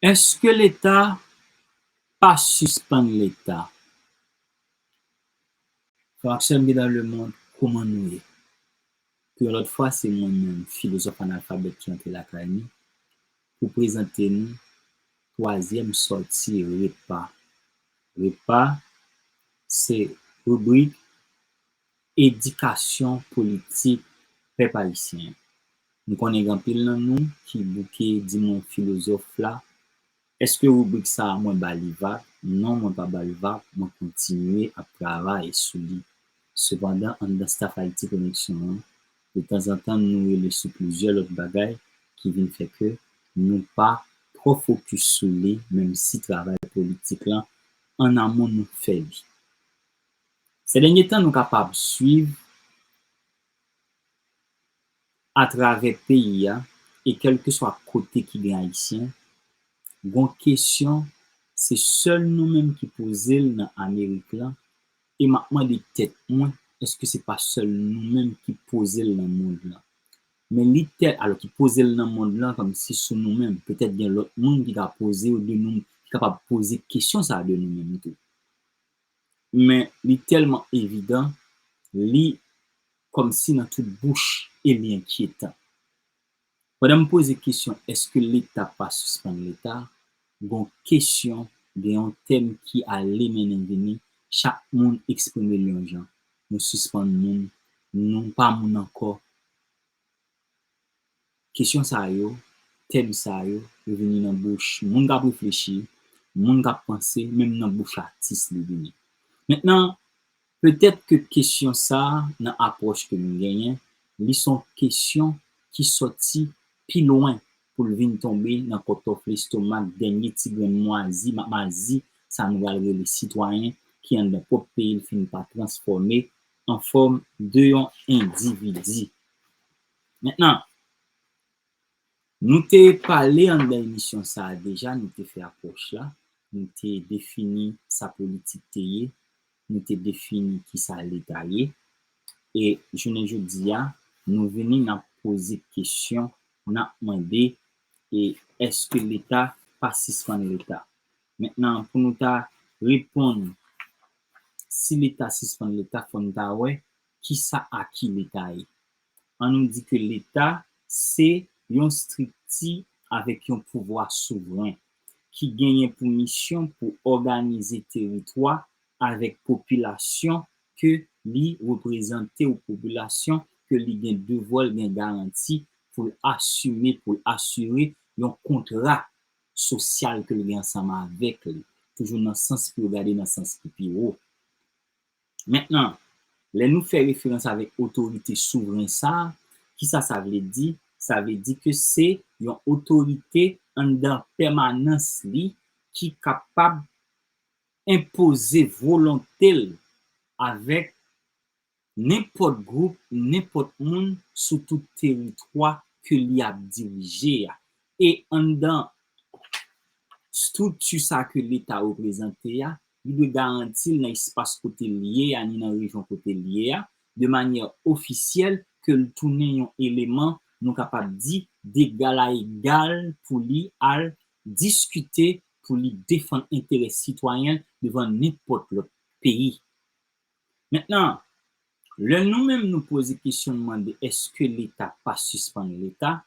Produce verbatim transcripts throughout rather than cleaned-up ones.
Èske Leta pa sispann Leta? Frè ak sè m ki nan lemonn, kòman nou ye? Pou yon lòt fwa, se mwen menm, filozòf analfabèt ki antre lakay nou, pou prezante nou twazyèm sòti repa. Repa, se ribrik edikasyon politik pèp ayisyen an. M konnen gen anpil nan nou ki bouke di mwen filozòf la, èske ribrik sa a mwen ba li vag? Non, mwen pa ba l vag, mwen kontinye ap travay sou li. Sepandan, anndan staff Ayiti Koneksyon an, detanzantan nou rele sou plizyè lòt bagay ki vin fè ke nou pa twò fokis sou li, menm si travay politik lan an amon nou fè li. Sè dènye tan, nou kapab swiv atravè peyi a, e kèlkeswa kote ki gen Ayisyen, gon kesyon, se sèl nou menm ki poze l nan Amerik lan, e m ap mande tèt mwen, èske se pa sèl nou menm ki poze l nan mond lan? Men li tèl, alò ki poze l nan mond lan kòmsi sou nou menm, petèt gen lòt moun ki ka poze yo de nou, ki kapab poze kesyon sa a de nou menm tou. Men li tèlman evidan, li kòmsi nan tout bouch e li enkyetan. Pandan m poze kesyon, èske Leta pa sispann Leta? Gon kesyon, gen yon tèm ki ale mennen vini, chak moun eksprime l yon jan. Nou sispann moun, nou pa moun ankò. Kesyon sa yo, tèm sa yo, yo vini nan bouch moun k ap reflechi, moun k ap panse, menm nan bouch atis li vini. Mentnan, petèt ke kesyon sa a, nan apwòch ke nou genyen, li se yon kesyon ki sòti pi lwen pou l vin tonbe nan kòtòf lestomak dènye ti grenn mwazi, ma-, mazi, sa nou pral rele sitwayen ki anndan pwòp peyi l fin pa transfòme an fòm de yon endividi. Mentnan, nou te pale anndan emisyon sa a deja, nou te fè apwòch la, nou te defini sa politik te ye, nou te defini kisa Leta ye, e jounen jodi a, nou vini n ap poze kesyon, n ap mande, e èske Leta pa sispann Leta? Mentnan, pou nou ta reponn, si Leta sispann Leta, fò n ta wè kisa aki Leta ye. Ann nou di ke Leta se yon estrikti avèk yon pouvwa souvren ki genyen pou misyon pou òganize teritwa avèk popilasyon ke li reprezante ou popilasyon ke li gen devwa, l gen garanti pou l asime, pou l asire yon kontra sosyal ke l gen ansanm avèk li. Toujou nan sans pou yo gade nan sans ki pi wo. Mentnan, lè nou fè referans avèk otorite souvren sa a, kisa sa vle di? Sa vle di ke se yon otorite anndan pèmanans li ki kapab enpoze volonte l avèk nenpòt gwoup, nenpòt moun sou tout teritwa ke li ap dirije a. E anndan estrikti sa ke Leta reprezante a, li dwe garanti l nan espas kote l ye a, ni nan rejyon kote l ye a, de manyè ofisyèl, ke l tounen yon eleman, nou kapab di, degal a egal pou li al diskite, pou li defann enterè sitwayen l devan nenpòt lòt peyi. Mentnan, lè nou menm nou poze kesyon, n mande èske Leta pa sispann Leta,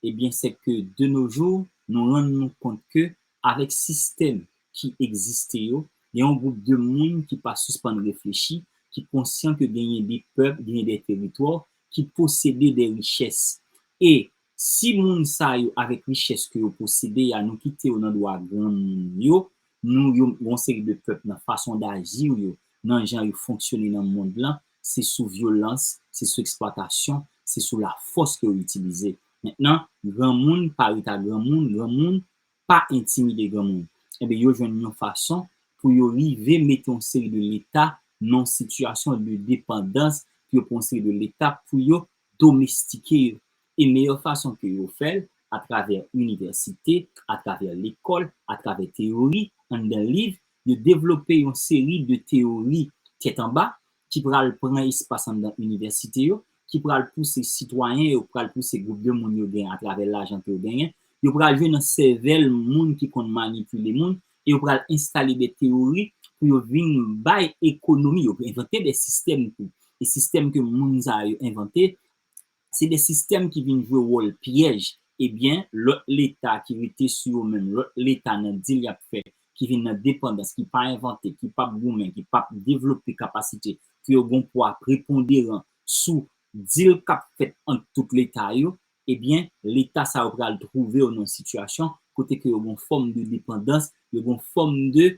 ebyen, se ke de nos jours, nou rann nou kont ke avèk sistèm ki egziste yo, gen yon gwoup de moun ki pa sispann reflechi, ki konsyan ke genyen de pèp, genyen de teritwa ki posede de richès. E si moun sa yo, avèk richès ke yo posede a, nou kite yo nan dwa granmoun yo, nou, yo, yon seri de pèp nan fason daji yo, nan jan yo fonksyone nan mond lan, se sou vyolans, se sou eksplwatasyon, se sou lafòs ke yo itilize. Mentnan, granmoun pa ret a granmoun, granmoun pa entimide granmoun. Enben, yo jwenn yon fason pou yo rive mete yon seri de Leta nan yon sitiyasyon de depandans, pou yo pran yon seri de Leta pou yo domestike yo. E meyè fason ke yo fè l, atravè inivèsite, atravè lekòl, atravè teyori, anndan liv, yo devlope yon seri de teyori tèt anba ki pral pran espas anndan inivèsite yo, ki pral pouse sitwayen yo, pral pouse gwoup de moun yo genyen atravè lajan ke yo genyen, yo pral jwe nan sèvèl moun ki konn manipile moun, e yo pral enstale de teyori pou yo vin bay ekonomi, yo envante de sistèm tou. E sistèm ke moun sa yo envante, se de sistèm ki vin jwe wòl pyèj. Ebyen, lòt leta ki rete sou yo menm, lòt leta nan dil y ap fè, ki vin nan depandans, ki pa envante, ki p ap goumen, ki p ap devlope kapasite pou yo gon pwa preponderan sou dil k ap fèt ant tout leta yo, ebyen, leta sa yo pral twouve yo nan sitiyasyon kote ke yo gon fòm de depandans, yo gon fòm de,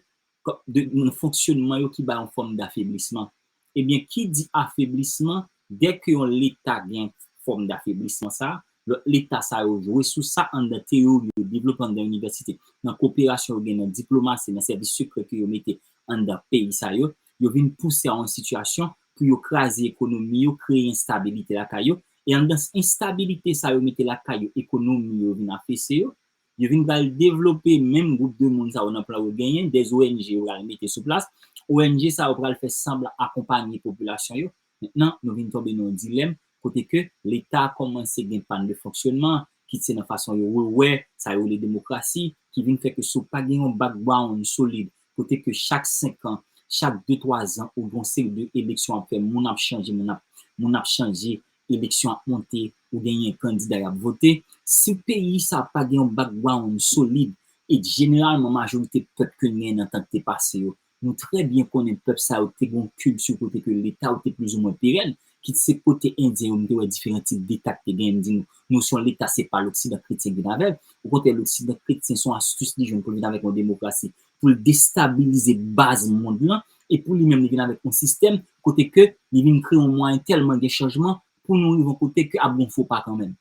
de, nan fonksyonman yo ki ba yon fòm dafeblisman. Ebyen, ki di afeblisman, dèke yon leta gen fòm dafeblisman sa, lòt leta sa yo jwe sou sa anndan teyori yo devlope anndan inivèsite, nan koperasyon yo gen nan diplomasi, nan sèvis sekrè ke yo mete anndan peyi sa yo, yo vin pouse a yon sitiyasyon pou yo kraze ekonomi yo, kreye enstabilite lakay yo. E anndan enstabilite sa yo mete lakay yo, ekonomi yo vin afese yo, yo vin pral devlope menm gwoup de moun sa yo nan plan yo genyen, de O N G yo pral mete sou plas. O N G sa yo pral fè sanblan akonpanye popilasyon yo. Mentnan, nou vin tonbe nan yon dilèm kote ke leta a kòmanse gen pàn de fonksyonman, kit se nan fason yo rewè sa yo rele demokrasi, ki vin fè ke si w pa gen yon background solid, kote ke chak senk an, chak de twa zan, ou gen yon seri de eleksyon ap fè, moun ap chanje, moun ap, moun ap chanje, eleksyon ap monte, ou genyen kandida y ap vote. Si peyi sa pa gen yon background solid, e jeneralman majorite pèp ke n genyen nan tan ki te pase yo, nou trè byen konnen pèp sa yo te gen yon kilti kote ke leta yo te plizoumwen perèn, kit se kote endyen yo, m te wè diferan tip deta ki te genyen, m di nou, nosyon leta se pa loksidan kretyen ki vin avè l. Okontrè, loksidan kretyen se yon astis li jwenn pou l vin avèk yon demokrasi, pou l destabilize baz mond lan, e pou li menm li vin avèk yon sistèm kote ke li vin kreye yon mwayen tèlman gen chanjman pou nou rive yon kote ke ap gon fo pa kanmenm.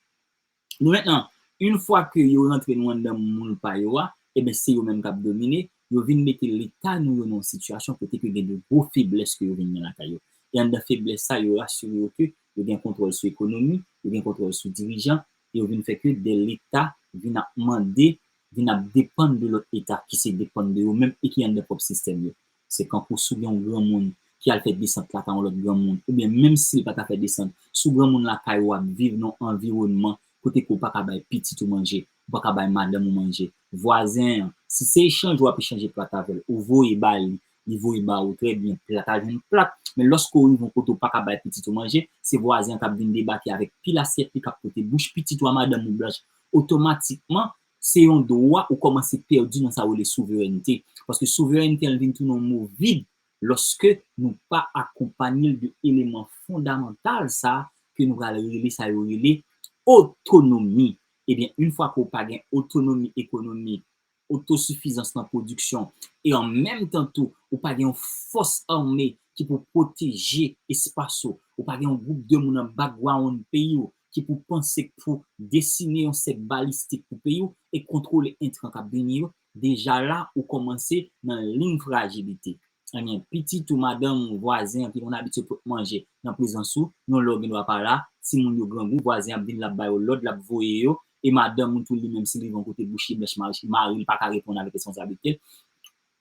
Nou mentnan, yon fwa ke yo rantre nou anndan moul pa yo a, ebyen se yo menm k ap domine, yo vin mete leta nou yo nan yon sitiyasyon kote ke gen de gwo feblès ke yo vin gen lakay yo. E anndan feblès sa, yo rasire yo ke yo gen kontwòl sou ekonomi, yo gen kontwòl sou dirijan, e yo vin fè ke de leta vin ap mande, vin ap depann de lòt leta ki se depann de yo menm e ki anndan pwòp sistèm yo. Se kankou si w gen yon granmoun ki al fè desant lakay yon lòt granmoun, oubyen menm si l pa ta fè desant, si w granmoun lakay ou ap viv nan yon anviwònman kote ke w pa ka bay pitit ou manje, ou pa ka bay madanm ou manje, vwazen an, si se echanj w ap echanje plat avè l, ou voye ba li, li voye ba ou, trè byen, plat a jwenn plat. Men lòske w rive yon kote w pa ka bay pitit ou manje, se vwazen an k ap vin debake avèk pil asyèt li k ap pote bouch pitit ou a madanm ou blanch. Otomatikman, se yon dwa ou kòmanse pèdi nan sa yo rele souverènte. Paske souverènte an vin tounen yon mo vid lòske nou pa akonpanye l de eleman fondamantal sa ke nou pral rele, sa yo rele otonomi. Ebyen, yon fwa ke w pa gen otonomi ekonomik, otosifizans nan pwodiksyon, e an menm tan tou, ou pa gen yon fòs ame ki pou pwoteje espas ou, ou pa gen yon gwoup de moun nan background peyi w ki pou panse pou desine yon sèk balistik pou peyi w e kontwole entran k ap vini yo, deja la, ou kòmanse nan liy frajilite. Ebyen, pitit ou, madanm ou, vwazen an ki konn abitye pot manje nan prezans ou, yon lè w gen dwa pa la, timoun yo grangou, vwazen ap vin, l ap ba yo lòd, l ap voye yo, e madanm ou tou, li menm, si l rive yon kote, bouch li blanch, mari, mari l pa ka reponn avèk responsablite l.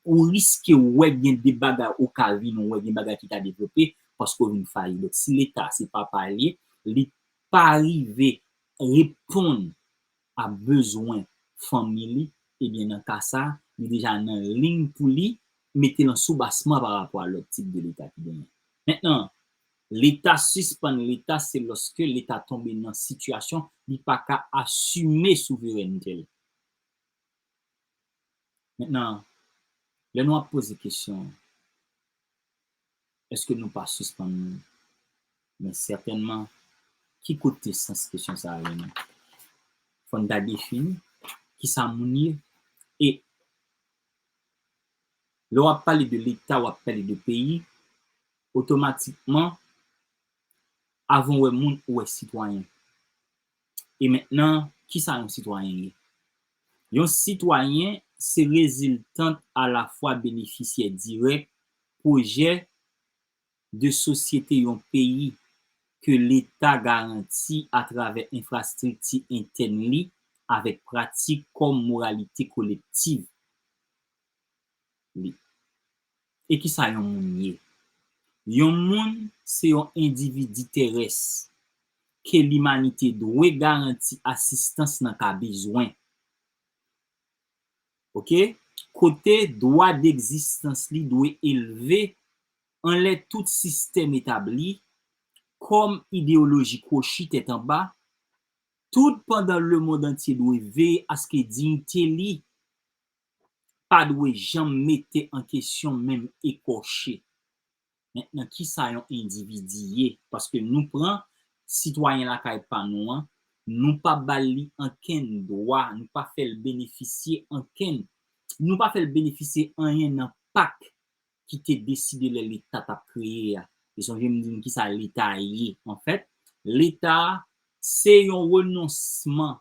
Ou riske wè gen de bagay ou ka vin wè, gen bagay ki ka devlope, paske w vin fayi. Donk, si leta, se papa l ye, li pa rive reponn a bezwen fanmi li, ebyen, nan ka sa, li deja nan liy pou li mete l an soubasman pa rapò a lòt tip de leta ki genyen. Mentnan, leta sispann leta, se lòske leta tonbe nan sitiyasyon li pa ka asime souverènte l. Mentnan, lè nou ap poze kesyon, èske nou pa sispann nou? Men sètènman, ki kote sans kesyon sa a vini? Fò n ta defini kisa moun ye. E lè w ap pale de leta, w ap pale de peyi, otomatikman, avan w wè moun, ou wè sitwayen. E mentnan, kisa yon sitwayen ye? Yon sitwayen se reziltan alafwa benefisyè dirèk pwojè de sosyete yon peyi ke leta garanti atravè enfrastrikti entèn li avèk pratik kòm moralite kolektiv li. E kisa yon moun ye? Yon moun se yon endividi terès ke limanite dwe garanti asistans nan ka bezwen. Oke? Kote dwa degzistans li dwe elve anlè tout sistèm etabli, kòm ideyoloji kwochi tèt anba, tout pandan lemonn antye dwe veye aske diyite li pa dwe janm mete an kesyon, menm ekòche. Mentnan, kisa yon endividi ye? Paske nou pran sitwayen lakay pa nou an, nou pa ba li ankenn dwa, nou pa fè l benefisye ankenn, nou pa fè l benefisye anyen nan pak ki te deside lè Leta t ap kreye a. E sonje m di nou kisa Leta ye. Anfèt, Leta se yon renonsman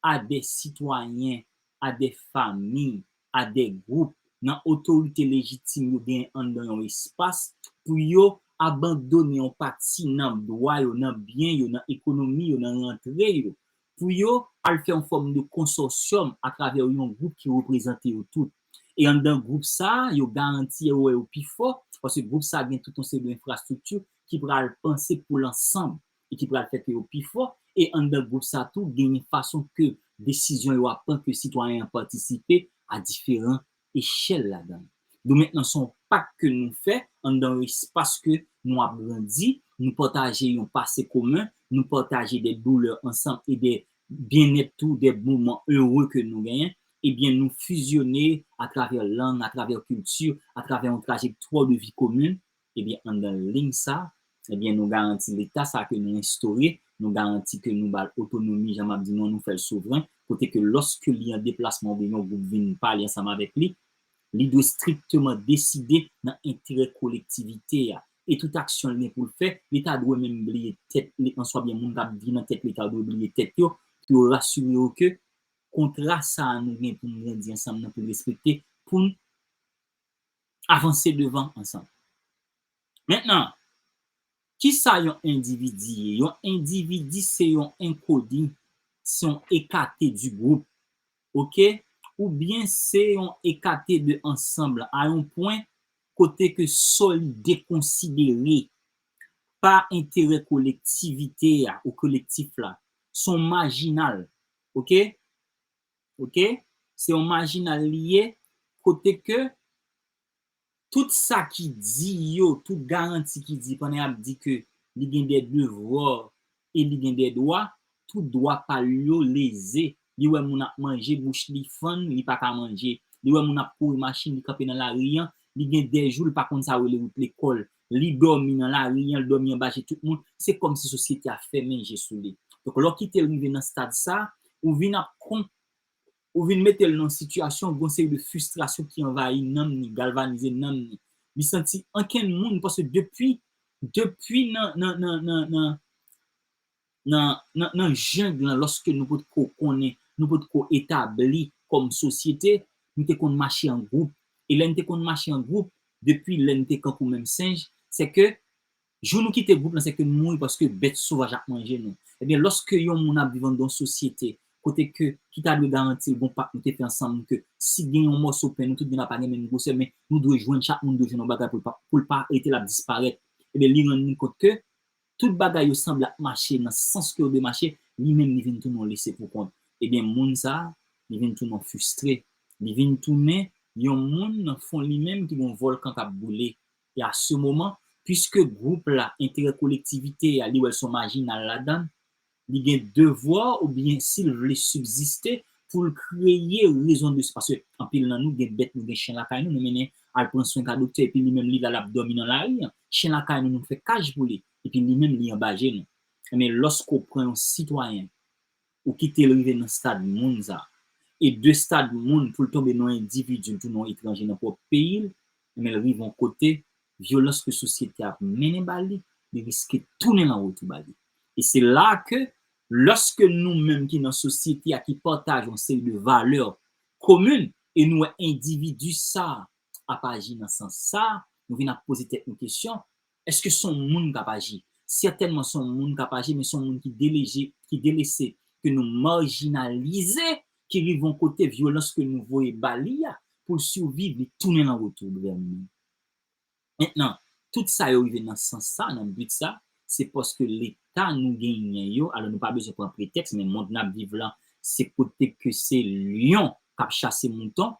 a de sitwayen, a de fanmi, a de gwoup nan otorite lejitim yo genyen anndan yon espas pou yo abandone yon pati nan dwa yo, nan byen yo, nan ekonomi yo, nan rantre yo, pou yo al fè yon fòm de konsòsyòm atravè yon gwoup ki reprezante yo tout. E anndan gwoup sa a, yo garanti yo wè yo pi fò, paske gwoup sa a gen tout yon seri de enfrastrikti ki pral panse pou lansanm e ki pral fè ke yo pi fò. E anndan gwoup sa a tou, genyen fason ke desizyon yo ap pran, ke sitwayen an patisipe a diferan echèl ladan l. Donk mentnan, se yon pak ke nou fè anndan yon espas ke nou ap grandi, nou pataje yon pase komen, nou pataje de doulè ansanm e de byennèt tou, de moman ere ke nou genyen. Ebyen, nou fizyone atravè lang, atravè kilti, atravè yon trajektwa de vi komen. Ebyen, anndan liy sa, ebyen, nou garanti Leta sa ke nou enstore, nou garanti ke nou ba l otonomi, jan m ap di nou an, nou fè l souvren, kote ke lòske li an deplasman oubyen yon gwoup vin pale ansanm avèk li, li dwe strikteman deside nan enterè kolektivite a. E tout aksyon l gen pou l fè, Leta dwe menm bliye tèt li, answabyen moun k ap vin nan tèt Leta yo dwe bliye tèt yo, pou yo rasire yo ke kontra sa a nou gen pou n grandi ansanm nan, pou n respekte, pou n avanse devan ansanm. Mentnan, kisa yon endividi ye? Yon endividi se yon enkoni, se yon ekate di gwoup, oke? Oubyen se yon ekate de ansanm a yon pwen kote ke sò li dekonsidere pa enterè kolektivite a ou kolektif la. Se yon majinal, oke? Oke? Se yon majinal li ye, kote ke tout sa ki di yo, tout garanti ki di, pandan y ap di ke li gen de devwa e li gen de dwa, tout dwa pa l yo leze. Li wè moun ap manje, bouch li fann, li pa ka manje. Li wè moun ap kouri machin, li kanpe nan lari an, li gen de jou, li pa konn sa yo rele wout lekòl. Li dòmi nan lari an, li dòmi anba je tout moun. Se kòmsi sosyete a fèmen je sou li. Donk, lè w kite l rive nan stad sa, ou vin ap kon, ou vin mete l nan yon sitiyasyon, gon seri de fristrasyon ki anvayi nanm ni, galvanize nanm ni. Li santi ankenn moun, paske depi, depi nan, nan, nan, nan, nan, nan, nan, nan jeng lan, lòske nou potko konnen, nou potko etabli kòm sosyete, nou te konn mache an gwoup. E lè n te konn mache an gwoup, depi lè n te kankou menm senj, se ke jou nou kite gwoup lan, se ke n mouri paske bèt sovaj ap manje nou. Ebyen, lòske yon moun ap viv anndan yon sosyete, kote ke, ki ta dwe garanti l, gon pak nou te fè ansanm, ke si gen yon mòso pen, nou tout gen la pa gen menm gwosè, men nou dwe jwenn, chak moun dwe jwenn yon bagay pou l pa, pou l pa rete l ap disparèt. Ebyen, li rann nou kont ke tout bagay yo sanble ap mache nan sans ke yo dwe mache, li menm li vin tounen yon lese pou kont. Ebyen, moun sa a, li vin tounen yon fristre. Li vin tounen yon moun nan fon li menm ki gen yon vòlkan k ap boule. E a se moman, piske gwoup la, enterè kolektivite a, li wè l se yon majinal ladan l, li gen devwa oubyen si l vle sibziste, pou l kreye rezon de, paske anpil nan nou gen bèt, nou gen chen lakay nou, nou mennen al pran swen ka doktè, epi li menm li la, l ap dòmi nan lari an. Chen lakay nou, nou fè kaj pou li, epi li menm li anba je nou. Men lòske w pran yon sitwayen, ou kite l rive nan stad moun sa, e de stad moun pou l tonbe nan yon endividi, l tounen yon etranje nan pwòp peyi l, men l rive yon kote, vyolans ke sosyete a ap mennen ba li, li riske tounen l an retou ba li. E se la ke, lòske nou menm ki nan sosyete a, ki pataje yon seri de valè komin, e nou wè endividi sa ap aji nan sans sa, nou vin ap poze tèt nou kesyon, èske se yon moun k ap aji? Sètènman, se yon moun k ap aji, men se yon moun ki deleje, ki delese, ke nou majinalize, ki rive yon kote vyolans ke nou voye ba li a, pou l siviv, li tounen l an retou vè nou. Mentnan, tout sa yo rive nan sans sa, nan but sa, se paske Leta nou genyen yo, alò nou pa bezwen pran pretèks, men mond n ap viv lan, se kote ke se lyon k ap chase mouton,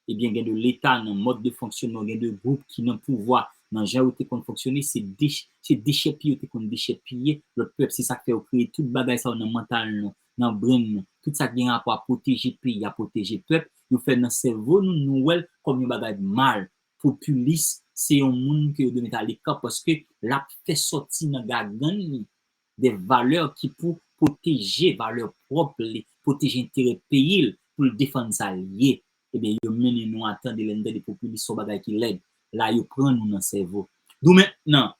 Ebyen, gen de Leta nan mòd de fonksyonman, gen de gwoup ki nan pouvwa, nan jan yo te konn fonksyone, se dech-, se dechèpiye yo te konn dechèpiye lòt pèp. Se sa k fè yo kreye tout bagay sa yo nan mantal nou, nan brenn nou. Tout sa ki gen rapò a pwoteje peyi a, pwoteje pèp, yo fè nan sèvo nou, nou wè l kòm yon bagay mal. Popilis, se yon moun ke yo dwe met aleka paske l ap fè sòti nan gagann li de valè ki pou pwoteje valè pwòp li, pwoteje enterè peyi l, pou l defann sa l ye. Ebyen, yo mennen nou a tande, lè n tande popilis, se yon bagay ki lèd. La, yo pran nou nan sèvo. Doumentnan,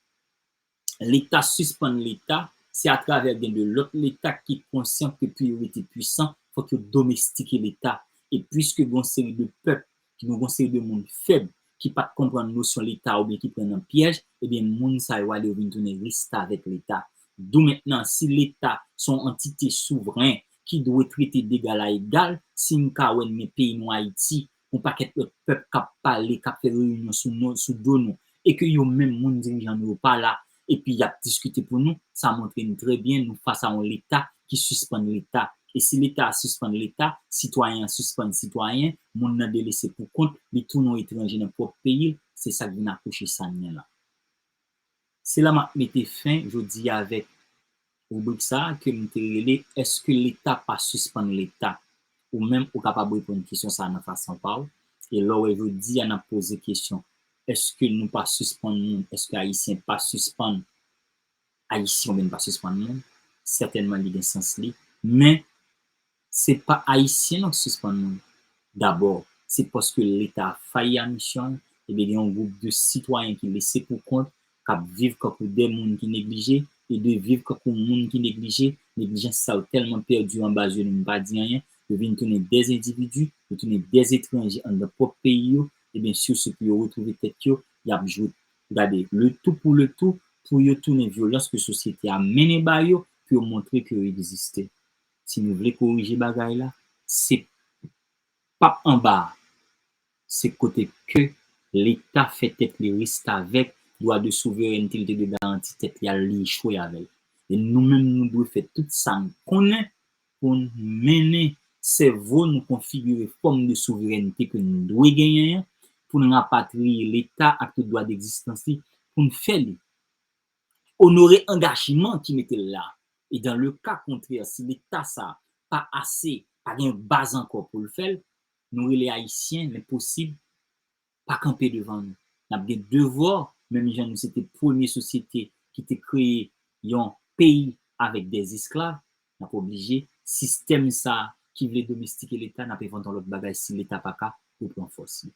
Leta sispann Leta, se atravè gen de lòt Leta ki konsyan ke priyorite pwisan, fòk yo domestike Leta. E piske gen yon seri de pèp, ki gen yon seri de moun fèb, ki pa t konprann nosyon Leta oubyen ki pran nan pyèj, ebyen, moun sa yo ale yo vin tounen restavèk Leta. Doumentnan, si Leta se yon antite souvren ki dwe trete degal a egal, si n ka wè n men peyi nou Ayiti, yon pakèt lòt pèp k ap pale, k ap fè reyinyon sou nou, sou do nou, e ke yo menm moun dirijan nou yo pa la, epi y ap diskite pou nou, sa montre n trè byen nou fas a yon Leta ki sispann Leta. E si Leta a sispann Leta, sitwayen an sispann sitwayen, moun nan delese pou kont, li tounen yon etranje nan pwòp peyi l, se sa k vin akouche sa n gen la. Se la m ap mete fen jodi a avèk ribrik sa a ke m te rele, èske Leta pa sispann Leta? Ou menm, ou kapab reponn kesyon sa a nan fason pa w. E lè w wè jodi a n ap poze kesyon, èske nou pa sispann moun? Èske Ayisyen pa sispann Ayisyen oubyen n pa sispann moun? Sètènman, li gen sans li. Men, se pa Ayisyen non k sispann moun. Dabò, se paske Leta fayi a misyon l, ebyen gen yon gwoup de sitwayen ki lese pou kont, k ap viv kankou de moun ki neglije, e de viv kankou moun ki neglije, neglijans sa yo tèlman pèdi anba zye nou, nou pa di anyen, yo vin tounen de endividi, yo tounen de etranje anndan pwòp peyi yo, ebyen, sou se pou yo retwouve tèt yo, y ap jwe, gade, le tout pour le tout, pou yo tounen vyolans ke sosyete a mennen ba yo, pou yo montre ke yo egziste. Si nou vle korije bagay la, se p ap anba a, se kote ke Leta fè tèt li restavèk, dwa de souverènte li te dwe garanti tèt li a, li echwe avè l. E nou menm, nou dwe fè tout sa n konnen pou n mennen sèvo nou konfigire fòm de souverènte ke n dwe genyen an, pou n rapatriye Leta ak tout dwa degzistans li, pou n fè li onore angajman ki mete l la. E dans le cas contraire, si Leta sa pa ase, pa gen baz ankò pou l fè l, nou rele Ayisyen, l enposib, pa kanpe devan nou. N ap gen devwa, menm jan nou se te premye sosyete ki te kreye yon peyi avèk de esklav, n ap oblije, sistèm sa a ki vle domestike Leta, n ap envante yon lòt bagay si Leta pa ka repran fòs li.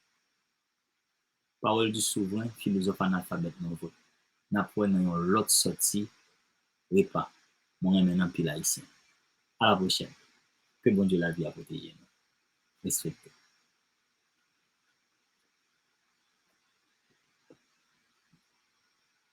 Parole du souverain, philosophe analfabèt nouvo. N ap wè nan yon lòt sòti repa. Mwen renmen n anpil Ayisyen. A la pwochèn. Ke Bondye lavi a pwoteje nou. Respekte.